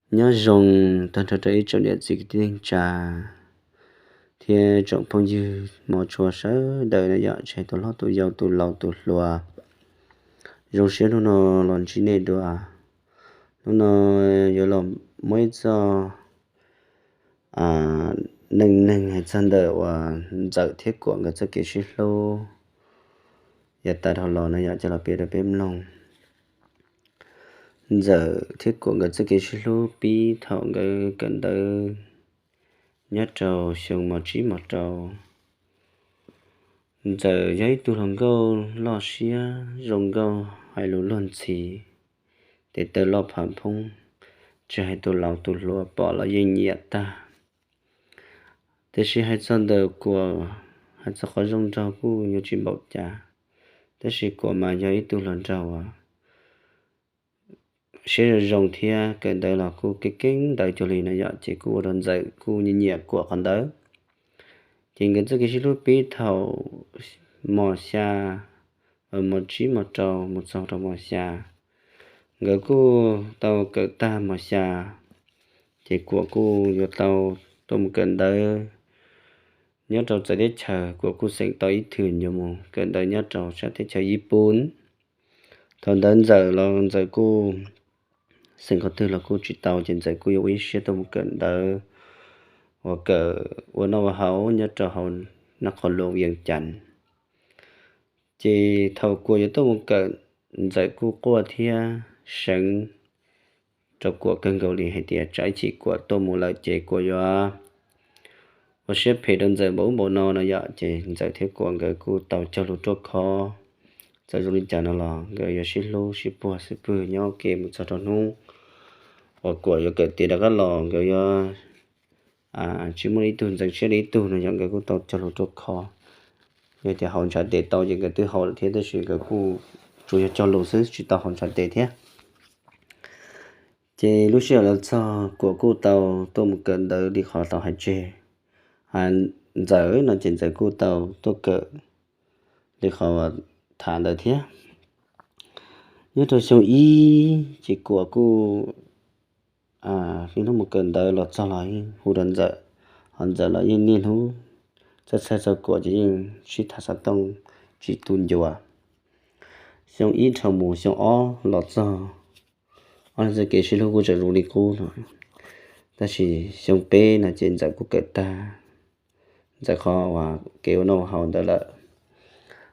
Nyob zoo tag nrho rau ib tsoom niam txiv kwv tij neej tsa thiab tsoom phooj ywg hmov tshua sawv daws na yom, tsis hais tus hlob tus yau tus laus tus hluas, zoo siab hnub no los ntsib nej dua. Hnub no yuav los muab ib txoj neej neeg hais txog ntawm uas Ntxawm thiab Kuam nkawd txoj kev sib hlub yav tas dhau los no yom, coj los piav rau peb mloog. Ntxawm thiab Kuam nkawd txoj kev sib hlub pib thaum nkawd kawm ntawv nyob rau xyoo mos tsib mos rau. Ntxawm yog ib tug hluas nkauj loj siab zoo nkauj, hais lus luag ntxhi, tes taw loj pham phoob, tsis hais tus laus tus hluas pom los yeej nyiam tag. Tiam sis hais txog ntawm Kuam, hais txog qhov zoo nraug kuj yuav tsis npaum cas, tab sis Kuam mas yog ib tug hluas nraug uas siab zoo zoo thiab kawm ntawv los kuj keeb keeb ntawv cuag li no yom, ces kuj ua rau Ntxawm kuj nyiam nyiam Kuam qhov ntawd. Ces nkawd txoj kev sib hlub pib thaum mos xya, mos tsib mos rau mus txog rau mos xya. Nkawd kuj tau kawm tag mos xya, ces Kuam kuj yuav tau tuaj mus kawm ntawv nyob rau txawv teb chaws. Kuam kuj xeem tau ib thwm yuav mus kawm ntawv nyob rau sab teb chaws Yij Pun. Thaum ntawd Ntxawm los Ntxawm kuj xeem qhov twg los kuj tsis tau, ces Ntxawm kuj yuav ua ib siab tuaj mus kawm ntawv uas kawm ua noj ua haus nyob rau hauv Naj Qhov Loos Vias Cas. Ces thaum Kuam yuav tuaj mus kawm, Ntxawm kuj quaj thiab seev rau Kuam kawg nkaus li hais tias tsam ib chim Kuam tuaj mus lawm ces Kuam yuav ua siab phem rau Ntxawm npaum ub npaum no no yom. Ces Ntxawm thiab Kuam nkawd kuj tau cog lus ruaj khov, txawm zoo li cas no los nkawd yuav sib hlub sib puag xwb pwg nyob ua ke mus txog rau hnub uas Kuam yuav kawm tiav rov qab los nkawd yuav tsis muaj ib tug ntxeev siab li ib tug no yom. Nkawd kuj tau cog lus ruaj khov, yog tias haus ntshav tes tau ces nkawd twb haus lawm thiab, tab sis nkawd kuj tsuas yog cog lus xwb tsis tau haus ntshav tes thiab. Ces lub sij hawm los txog Kuam kuj tau tuaj mus kawm ntawv li qhov tau hais tseg, Ntxawm no ces Ntxawm kuj tau tuaj kawm li qhov tham ntawd thiab. Nyob rau xyoo ib ces Kuam kuj niaj hnub mus kawm ntawv los txog los yeej hu rau Ntxawm, ho Ntxawm los yeej niaj hnub txawj txhawj txog Kuam ces yeej sib tham xov tooj tsis tu ncua. Xyoo ib dhau mus xyoo ob los txog, ob leeg txoj kev sib hlub kuj tseem zoo li qub no. Tab sis xyoo peb no ces Ntxawm kuj kawm tag, Ntxawm qhov uas kev ua noj ua haus ntawd lawm.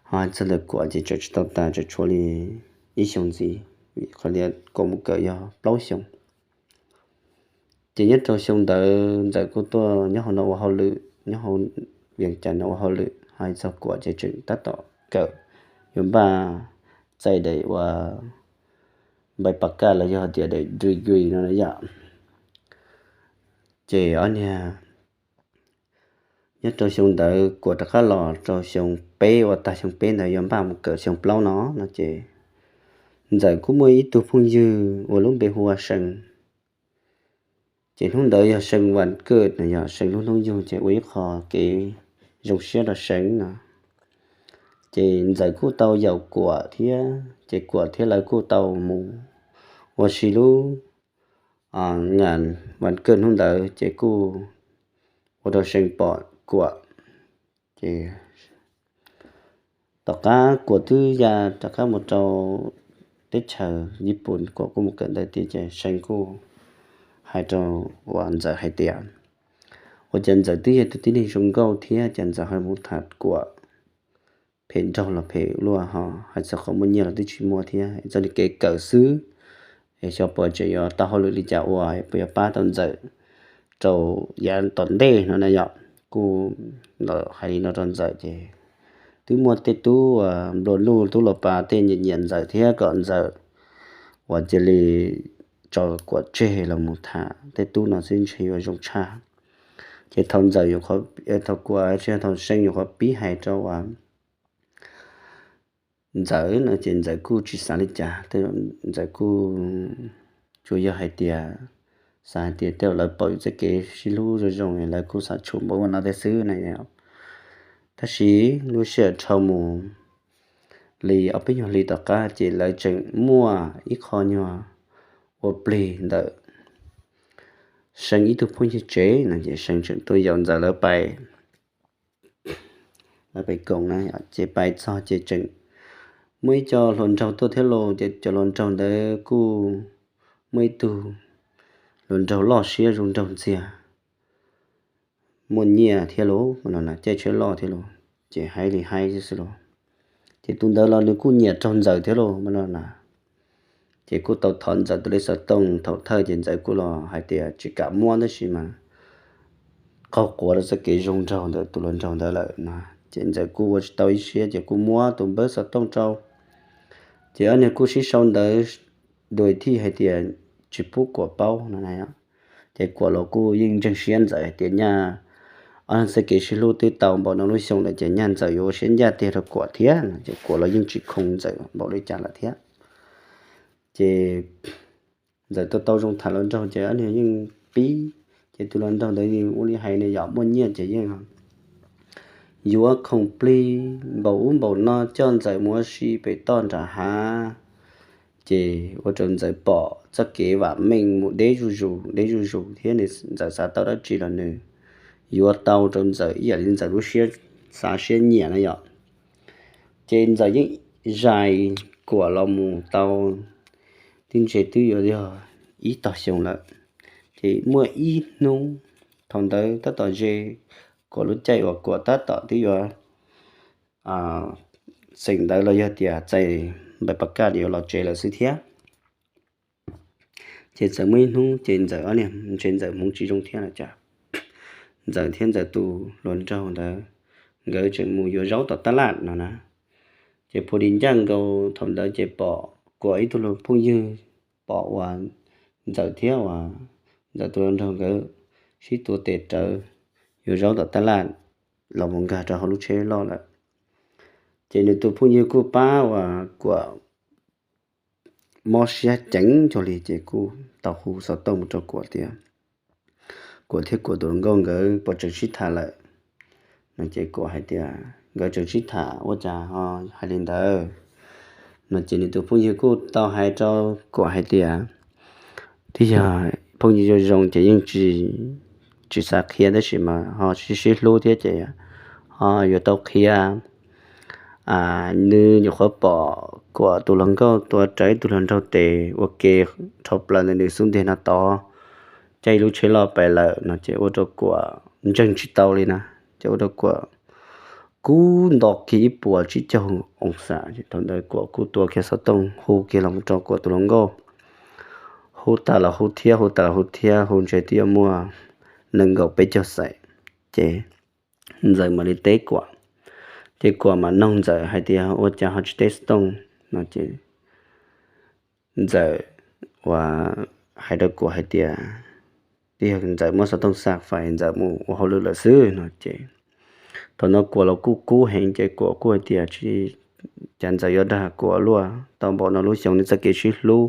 Ho txog ntawm Kuam ces tseem tsis tau tas, tseem tshuav li ib xyoos ntxiv, vim qhov tias Kuam mus kawm yog plaub xyoos. Ces nyob rau xyoo ntawd Ntxawm kuj tuaj nyob hauv no ua hauj lwm, nyob hauv Vias Cas no ua hauj lwm, hais txog Kuam ces tseem tab tom kawm, yuav npaj txais daim uas npaim pas kaj los yog tias daim degree no na yom. Ces ob niag nyob rau xyoo ntawd Kuam rov qab los rau xyoo peb, uas tag xyoo peb ntawd yuav npaj mus kawm xyoo plaub no no ces Ntxawm kuj muaj ib tug phooj ywg uas lub npe hu ua See. Ces hnub ntawd yog See vas kawj no, yog See lub hnub yug ces ua ib qho kev zoo siab rau See no. Ces Ntxawm kuj tau yaum Kuam thiab, ces Kuam thiab lawv kuj tau mus ua si lub vas kawj hnub ntawd ces kuj ua rau See pom Kuam. Ces tom qab Kuam twb ya rov qab mus rau teb chaws Yij Pun, Kuam kuj mus kawm ntawv tiav ces See kuj hais rau uas Ntxawm hais tias, ua cas Ntxawm twb yog tus tib neeg zoo nkauj thiab cas Ntxawm ho mus tham Kuam phem nraug los phem luaj, ho hais txog qhov muaj nyiaj los twb tsis muaj thiab, txoj kev kawm xwb es xyov puas tseem yuav tau hauj lwm li cas ua, puas yuav pab tau Ntxawm rau yav tom ntej no na yom. Kuj los hais li no rau Ntxawm ces twb muaj tej tub uas nplua nuj, tub los pas tej nyiam nyiam Ntxawm thiab kom Ntxawm uas cia li tso Kuam tseg los mus tham tej tub no xwb ntshe yuav zoo tshaj. Ces thaum Ntxawm, thaum Kuam, thaum See nyuam qhuav pib hais rau uas Ntxawm no ces Ntxawm kuj tsis xav li cas, Ntxawm kuj tsuas yog hais tias, xav hais tias tej zaum lawv pom yus txoj kev sib hlub zoo zoo lawv kuj xav tshum npaum no thiab xwb na. Tab sis lub sij hawm dhau mus li ob peb nyuag hli tom qab ces lawv tseem muaj ib qho nyuag ua plig ntawm See ib tug phooj ywg tsev no ces See tseem tuaj yaum Ntxawm lawv pais, lawv pais koom na. Ces pais txog ces tseem muaj ib co hluas nraug tuaj thiab lauj. Ces cov hluas nraug ntawd kuj muaj ib tug hluas nraug loj siab zoo nraug ntxiag, muaj nyiaj thiab lauj, caij tsheb loj thiab lauj, ces haib li haib xwb lauj. Ces tus ntawd los nws kuj nyiam raug Ntxawm thiab lauj no na. Ces kuj tau thov Ntxawm tus lej xov tooj thaum thawj ces Ntxawm kuj los hais tias tsis kam muab tab sis mas qaug quav rau txoj kev zoo nraug ntawm tus hluas nraug ntawd lawm no. Ces Ntxawm kuj ua tsis tau ib siab ces kuj muab tus npawb xov tooj rau. Ces ob niag kuj sib sau ntawv dua thij hais tias tsis pub Kuam paub no na. Ces Kuam los kuj yeej ntseeg siab Ntxawm hais tias nyaj ob niag txoj kev sib hlub twb tau npaum no lub xyoo lawm ces nyaj Ntxawm yuav ua siab ncaj tiag rau Kuam thiab no. Ces Kuam los yeej tsis khoom Ntxawm npaum li cas lawm thiab. Ces Ntxawm tau tau zoo tham hluas nraug ces ob niag yeej pib. Ces tus hluas nraug ntawd ua li hais nws yog muaj nyiaj ces yeej yuav khoom plig npaum ub npaum no coj Ntxawm mus ua si pem toj nram hav. Ces ua rau Ntxawm pom txoj kev vam meej mus deb zuj zus deb zuj zus thiab nws, Ntxawm xav tau dab tsi los nws yuav tau rau Ntxawm ib yam li Ntxawm lub siab xav siab nyiam na yom. Ces Ntxawm yeej zais Kuam los mus tau tib ntshe twb yuav yog ib tog xyoo lawm. Ces muaj ib hnub thaum ntawd tab tom ze Kuam lub caij uas Kuam tab tom twb yuav xeem ntawv los yog tias txais npaim pas kaj yuav los tsev lawm xwb thiab. Ces txawm muaj ib hnub ces Ntxawm ob niag ntshe Ntxawm hmoov tsis zoo thiab los cas, Ntxawm thiab Ntxawm tus hluas nraug ntawd nkawd tseem mus yuav zaub tom tab laj no na. Ces phu di ncaj nkaus thaum ntawd ces pom Kuam ib tug phooj ywg pom uas Ntxawm thiab uas Ntxawm tus hluas nraug nkawd sib tuav tes rawv yuav zaub tom tab laj los mus nkag rau hauv lub tsheb loj lawm. Ces nws tus phooj ywg kuj pab uas Kuam mob siab ceev cuag li ces kuj tau hu xov tooj mus rau Kuam tias Kuam thiab Kuam tus hluas nkauj nkawd puas tseem sib tham lawm no. Ces Kuam hais tias nkawd tseem sib tham ua cas ho hais li ntawd no. Ces nws tus phooj ywg kuj tau hais rau Kuam hais tias twb yog phooj ywg zoo zoo ces yeej tsis, tsis xav qhia tab sis mas ho sib sib hlub thiab ces ho yuav tau qhia. Nws nyuam qhuav pom Kuam tus hluas nkauj tua rawv ib tug hluas nraug tes ua ke dhau plaws ntawm nws xub ntiag no tod, caij lub tsheb loj pais lawm no ces ua rau Kuam ntseeg tsis tau li na. Ces ua rau Kuam kub nto kiag ib puas tsib caug oo xas. Thaum ntawd Kuam kuj tua kiag xov tooj hu kiag los rau Kuam tus hluas nkauj, hu tas los hu thiab, hu tas los hu thiab, hu ntshe twb yuav muaj nees nkaum peb caug xaim. Ces Ntxawm mam li teb Kuam, ces Kuam mam noog Ntxawm hais tias ua cas ho tsis teb xov tooj no. Ces Ntxawm uas hais rau Kuam hais tias twb yog Ntxawm muab xov tooj xa fais Ntxawm mus ua hauj lwm lawm xwb no. Ces thaum no Kuam los kuj kub heev ces Kuam kuj hais tias tsis, cas Ntxawm yuav dag Kuam luaj tau npaum no lub xyoo nws txoj kev sib hlub,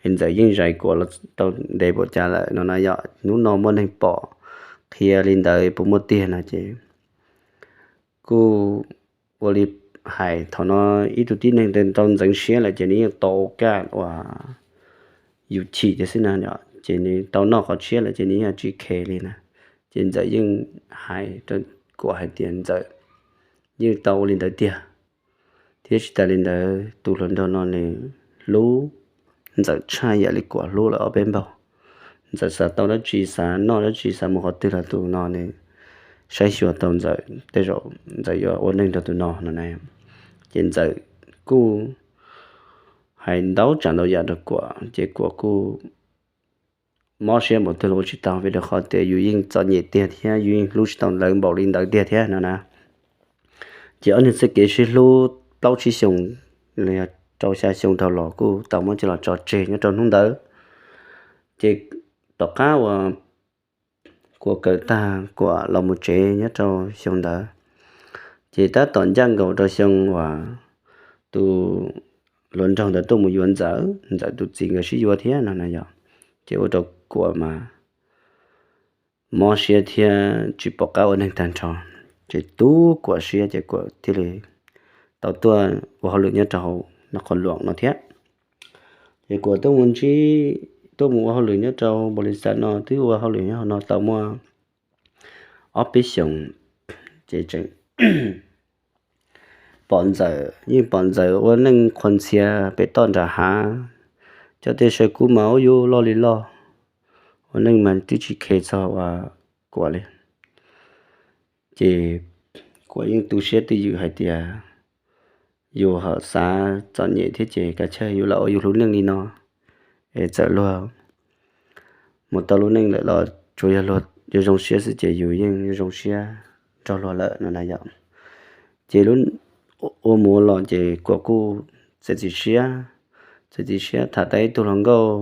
Ntxawm yeej zais Kuam los tau ntev npaum cas lawm no na yom. Hnub no muaj neeg pom qhia li ntawd puas muaj tiag no ces kuj ua li hais thaum no ib tug tib neeg tau ntxeev siab lawm ces nws yeej tau kaj uas yus chim tias xwb na, ces nws tau noj qhov tshiab lawm ces nws yeej tsis khe li na. Ces Ntxawm yeej hais rau Kuam hais tias Ntxawm yeej tau ua li ntawd tiag, thiab tsis tas li ntawd tus hluas nraug no nws hlub Ntxawm tshaj yam li Kuam hlub lawm ob peb npaug. Ntxawm xav tau dab tsi, xav noj dab tsi, xav mus qhov twg los tus no nws saib xyuas tau Ntxawm, tej zaum Ntxawm yuav ua neej nrog tus no no na. Ces Ntxawm kuj hais ntau tsav ntau yam rau Kuam ces Kuam kuj mob siab npaum twg los ua tsis tau vim rau qhov tias yus yeej txom nyem tiag thiab yus yeej hlub tsis tau lawv npaum li ntawd tiag thiab no na. Ces ob niag txoj kev sib hlub plaub tsib xyoos los yog rau xya xyoo dhau los kuj tau muab coj los tso tseg nyob rau hnub ntawd. Ces tom qab uas Kuam kawm tag Kuam los mus tsev nyob rau xyoo ntawd, ces tab tom ncaj nkaus rau xyoo uas tus hluas nraug ntawd tuaj mus yuav Ntxawm, Ntxawm tus txiv nkawd sib yuav thiab no na yom. Ces ua rau Kuam mas mob siab thiab tsis pom qab ua neeg tag nrho, ces tu Kuam siab ces Kuam thiaj li tau tuaj ua hauj lwm nyob rau hauv Naj Qhoos Luam no thiab. Ces Kuam tuaj mus ntsib tuaj mus ua hauj lwm nyob rau npaus lis xav no twb ua hauj lwm nyob hauv no tau muaj ob peb xyoos, ces tseem pom Ntxawm, yeej pom Ntxawm ua neej qhuas ntxhias pem toj nram hav, cov tej saw kub mas ua yuav loj li loj, ua neej mas twb tsis khe txog ua Kuam li. Ces Kuam yeej tu siab twj ywm hais tias yus ho xav txom nyem thiab ces kav tsij yus lam ua yus lub neej li no es txawm luag mus tau lub neej lawm los tsuas yog luag yuav zoo siab xwb ces yus yeej yuav zoo siab nrog luag lawm no na yom. Ces ua mus ua los ces Kuam kuj txiav txim siab, txiav txim siab tham tau ib tug hluas nkauj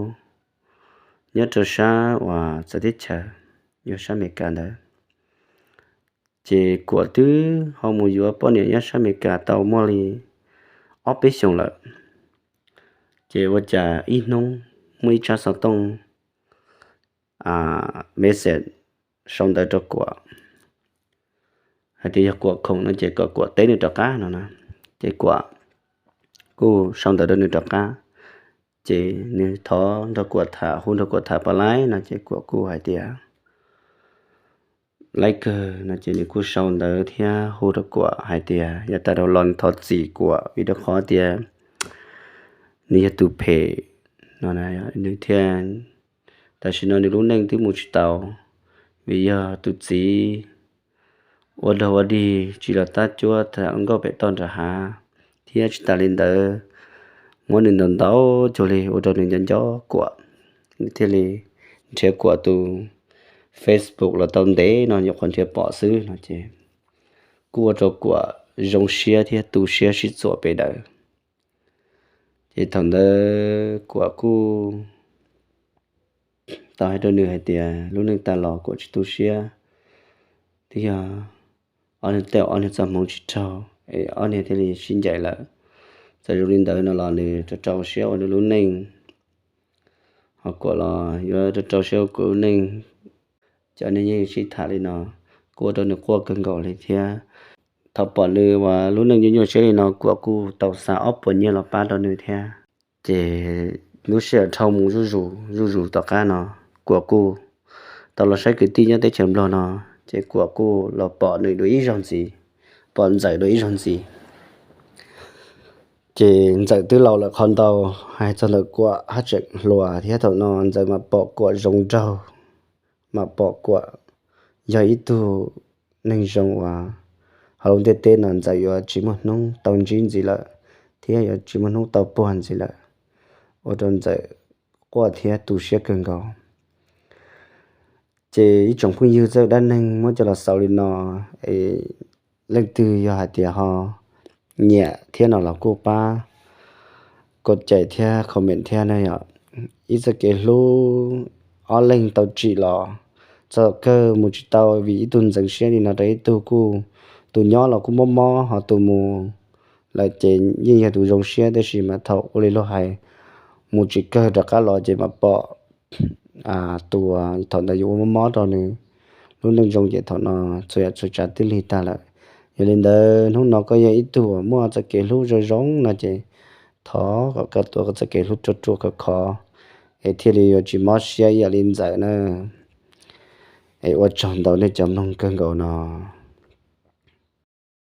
nyob rau sab uas txawv teb chaws, yog sab Amelikas ntawd. Ces Kuam twb ho mus yuav poj niam nyob sab Amelikas tau muaj li ob peb xyoos lawm. Ces ua cas ib hnub muaj ib tsab xov tooj message sau ntawv rau Kuam hais tias yog Kuam khoom no ces kom Kuam teb nws rov qab no na. Ces Kuam kuj sau ntawv rau nws rov qab, ces nws thov nrog Kuam tham, hu nrog Kuam tham pab laib no ces Kuam kuj hais tias laib kawg no ces nws kuj sau ntawv thiab hu rau Kuam hais tias yav tas dhau los nws thov txim Kuam vim rau qhov tias nws yog tus phem no, nws thiaj, tam sim no nws lub neej twb mus tsis tau, vim yog tus txiv ua dog ua dig tsis los tab cuab tham nkauj pem toj nram hav, thiab tsis tas li ntawd muab nws ntaus ntaus cuag li ua rau nws nco nco Kuam, nws thiaj li nrhiav Kuam tus Facebook los tau ntev no nyuam qhuav nrhiav pom xwb no ces kuj ua rau Kuam zoo siab thiab tu siab sib txuam pes daws. Ces thaum ntawd Kuam kuj tau hais rau nws hais tias lub neej tas los Kuam tsis tu siab, twb yog ob niag tej ob niag txoj hmoov tsis raug es ob niag thiaj li sib ncaim lawm. Txawm zoo li ntawd no los nws rau rau siab ua nws lub neej, ho Kuam los yuav rau rau siab ua Kuam lub neej. Ces ob niag yeej sib tham li no, kuj ua rau nws quaj kawg nkaus li thiab. Thaum pom nws uas lub neej nyuaj nyuaj siab li no Kuam kuj tau xa ob puas nyiaj los pab rau nws thiab. Ces lub sij hawm dhau mus zuj zus zuj zus tom qab no, Kuam kuj tau los saib kwv tij nyob teb chaws Nplog no, ces Kuam kuj los pom nws dua ib zaug ntxiv, pom Ntxawm dua ib zaug ntxiv. Ces Ntxawm twb laus lawm qhov ntau, hais txog ntawm Kuam haj tseem hluas thiab. Thaum no Ntxawm mam pom Kuam zoo nraug, mam pom Kuam yog ib tug neeg zoo uas hauv lub ntiaj teb no Ntxawm yuav tsis muaj hnub tau ntsib ntxiv lawm, thiab yuav tsis muaj hnub tau puag ntxiv lawm, ua rau Ntxawm quaj thiab tu siab kawg nkaus. Ces ib tsoom phooj ywg, txoj dab neeg muab coj los xaus li no, leej twg yog hais tias ho nyiam thiab no los kuj pab kov cai thiab comment thiab na yom. Ib txoj kev hlub ob leeg tau tsim los txog kawg mus tsis tau vim ib tug ntxeev siab li no rau ib tug, kuj tus nyob los kuj mob mob ho tus mus lawm ces yeej yog tus zoo siab, tab sis mas thaum ua li luag hais mus tsis kawg rov qab los ces mam pom tus thaum ntawd yuav ua mob mob rau nws lub neej zoo ces thaum no txhua yam txhua tsav twb lig tag lawm. Yog li ntawd hnub no koj yog ib tug uas muaj txoj kev hlub zoo zoo no ces thov kom koj tuav koj txoj kev hlub ruaj ruaj khov khov es thiaj li yuav tsis mob siab ib yam li Ntxawm na. Es ua tsaug ntau nej cov mloog kawg nkaus no.